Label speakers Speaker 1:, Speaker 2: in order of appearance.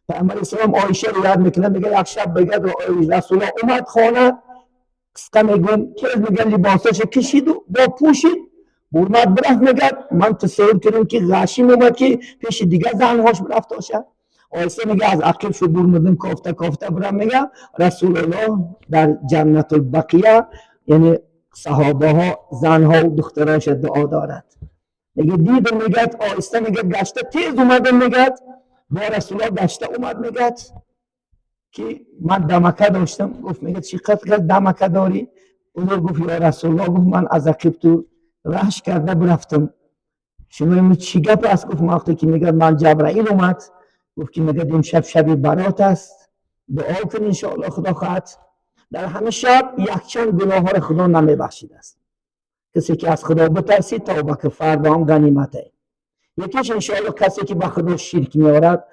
Speaker 1: پیامبر اسلام عایشه رو یاد میکنه، میگه یک شب بگه رسول الله اومد خانه، قصه میگم تیز، میگه لباسش کشید و با پوشید برمد برفت. میگه من تصور کردم که غشیم اومد که پیش دیگه زنهاش برفت باشه. آیسه میگه از عقب شو برمدم، کافته کافته برم. میگه رسول الله در جنت البقیه، یعنی صحابه ها، زنها و دختراش دعا دارد. میگه دیدم، میگه آیسته، میگه گشته تیز اومدم، میگه با رسول الله گشته اومد. میگه که من دمکه داشتم. گفت، میگه چقدر دمکه داری؟ اون گفت یا رسول الله، گفت من از عقب تو رشک کرده برفتم. شما چی گپ است؟ گفت وقتی که میگه من جبرائیل اومد، گفت که میگه امشب شب برات است، دعا کن، انشاءالله خدا خواهد. در همه شب یک چند گناه ها را خدا نمیبخشید است. کسی که از خدا بترسید، توبه که فردا هم غنیمته. یکیش انشاءالله کسی که به خدا شرک میارد.